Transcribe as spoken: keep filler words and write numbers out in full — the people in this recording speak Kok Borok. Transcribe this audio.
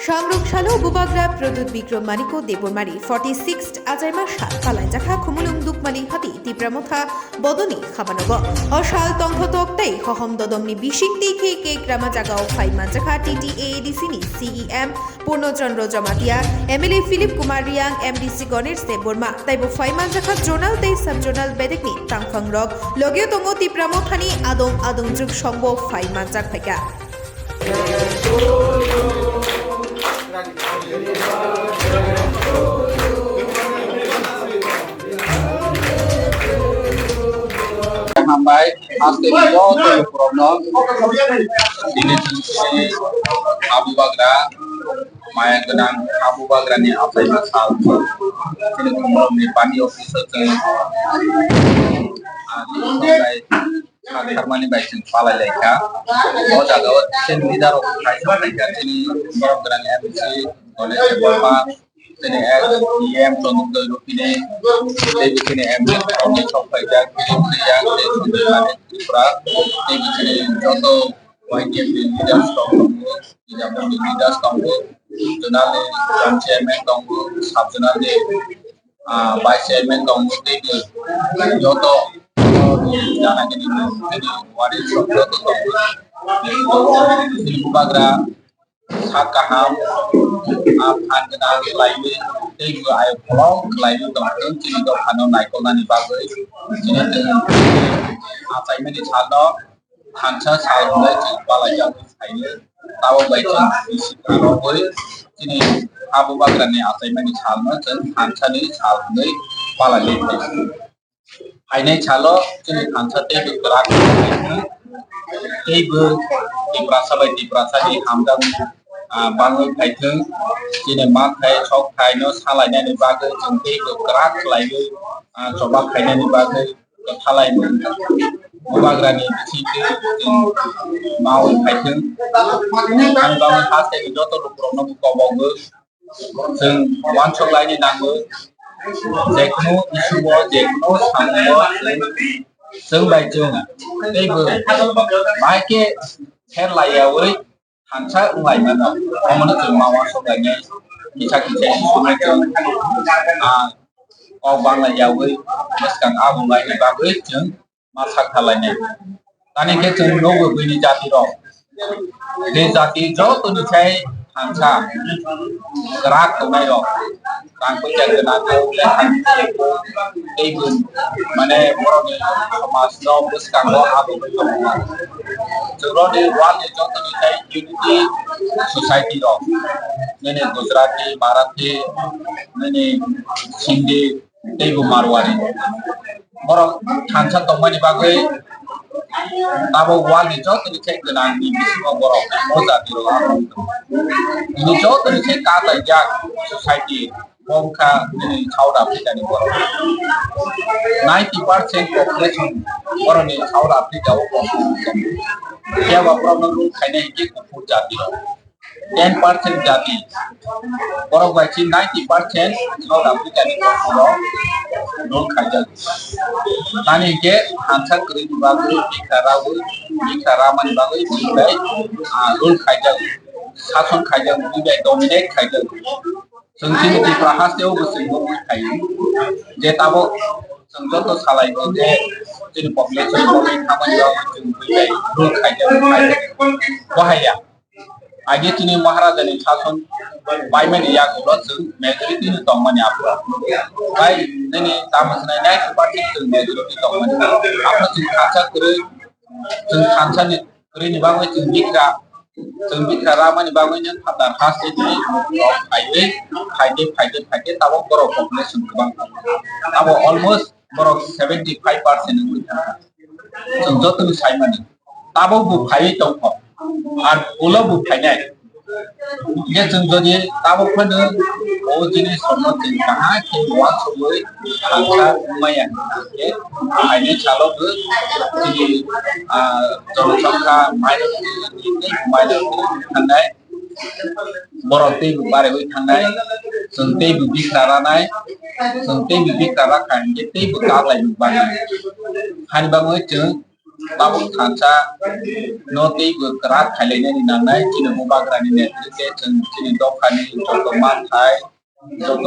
Samruk salo Bubagra Pradyut Bikram Maniko Debbarmani forty sixth achaima sal palaijakha Khumulwng Dukmali hati Tipra Motha bodoni khamanogo. O sal tongthotok tei hohom dodomni bising tei khe kek rama jagao phai manjakha T T A A D C ni C E M Purno Chandra Jamatia, M L A Philip Kumar Reang, M D C Ganesh Debbarma, taibo phai manjakha zonal tei sub zonal bedekni tangphangrok, logeo tongo Tipra Mothani adong adongjuk songbo phai manjak phaikha. Hambai, haste joto lukurokno, bini sini Abu Bagra, maya gwnang Abu Bagrani achaima sal, bini khumulwngni bani office o chwng, ah, Sakharmani bai chwng palai lai kha. O jaga o chini leader rok kaisa phaikha, chini borok gwnang M C Ganesh Debbarma, chini ex E M Chandra Rupini, tei chini M D rok ni sok phaijak, tei Tripura, tei chini joto Y T F ni leaders rok tongo, Bijapur ni leaders tongo, zonal ni chairman tongo, sub zonal ni ah, vice chairman tongo, tei bo joto, joto ni jana gini, tini wari joto tongo. Tini Bubagra sak kaham, ah, phan gwnang khlaiwi, tei bo ayuk bolong khlaiwi tongthwng, chini dophano naikolnani bagwi, chini achaimani salno thansa sal hwnwi chwng palaijago. Phaio, tabok bai chwng bisi kharokgwi chini Abu Bagrani achaimani salno chwng thansani sal hwnwi palaiwi phaio. Phainai salo chini thansa teibo kwrak wngwi teibo Tiprasa bai Tiprasani hamjakmung, ah, bangwi phaithwng. Chini manthai sokthai no salainani bagwi chwng teibo kwrak khlaiwi, ah, choba khainani bagwi kwthalai Bubagrani bisingtwi chwng maui phaithwng. Ani bagwi haste ni joto lukurokno bo kobogo. Chwng uansuk laini nango. Jekunu issue o, jekunu samungo chwng, chwng bai chwng teibo bahai khe pher laiyaui thansa wnglaimano, omono chwng ma uansuk lainai, kisa kisa simi chwng, ah, kok bangla yaui bwskang abo laini bagwi chwng ma sak kha lainai. Tani khe chwng nukgo bini jati rok, je jati jotoni sai thansa kwrak tongnai rok. Tang puisa gwnang khe lekha teibo mane borokni somajno bwskango abo wngwi tongo. Chwng rokni world ni jotoni tei unity society rok, nini Gujarati, Marathi, nini Sindhi, teibo Marwari. Borok thansa tongmani bagwi abo world ni jotoni sai gwnang ni bisingo borok o jati rok abo wngwi tongo. Bini jotoni sai kataijak society. Bo wngkha nini South Africa ni borok. Ninety percent population borokni South Africa o population. Phiya ba borokno rule khainai hinkhe kuphur jati rok. Ten percent jati. Borok bai chini ninety percent South Africa ni borok rule khaijak. Tani hinkhe thansa kwrwini bagwi bikha raui, bikha ramani bagwi bini bai, ah, rule khaijak. Sason khaijak, bini bai dominate khaijak. Chwng chini Tripura haste o bo chwng bo wi phaio. Je tabuk chwng joto salai o je chini population bo wi thangmani bagwi chwng wi bai rule khaijak, khaijak. Bo haiya. Age chini Maharaja ni sason paimani yagulo chwng majority ni tongmani abo. Bai nini tamo sinai ninety percent chwng majority tongmani. Abo chwng thansa kwrwi, chwng thansa ni kwrwini bagwi chwng bikra, chwng bikra ramani bagwi nw phatar haste ni rok phaiwi, phaide, phaide, phaide, tabuk borok population kwbang tongo. Abo almost borok seventy five percent wngwi thangkha. Chwng jotono saimani. Tabuk bo phaiwi tongkho. Ar ulo bo phainai. Hingkhe chwng jodi tabuk phano o jinis rokno chwng kaham khe uansugwi thansa wngmaya hwnkhe, aini salo bo chini, ah, jonosonkha minority, minority thangnai, borok teibo bariwi thangnai, chwng teibo bikra ranai, chwng teibo bikra rakha hinkhe teibo kaglai bagwi. Hani bagwi chwng tabuk thansa no teibo kwrak khailainani nangnai chini Bubagrani netrite chwng chini dophani joto manthai, joto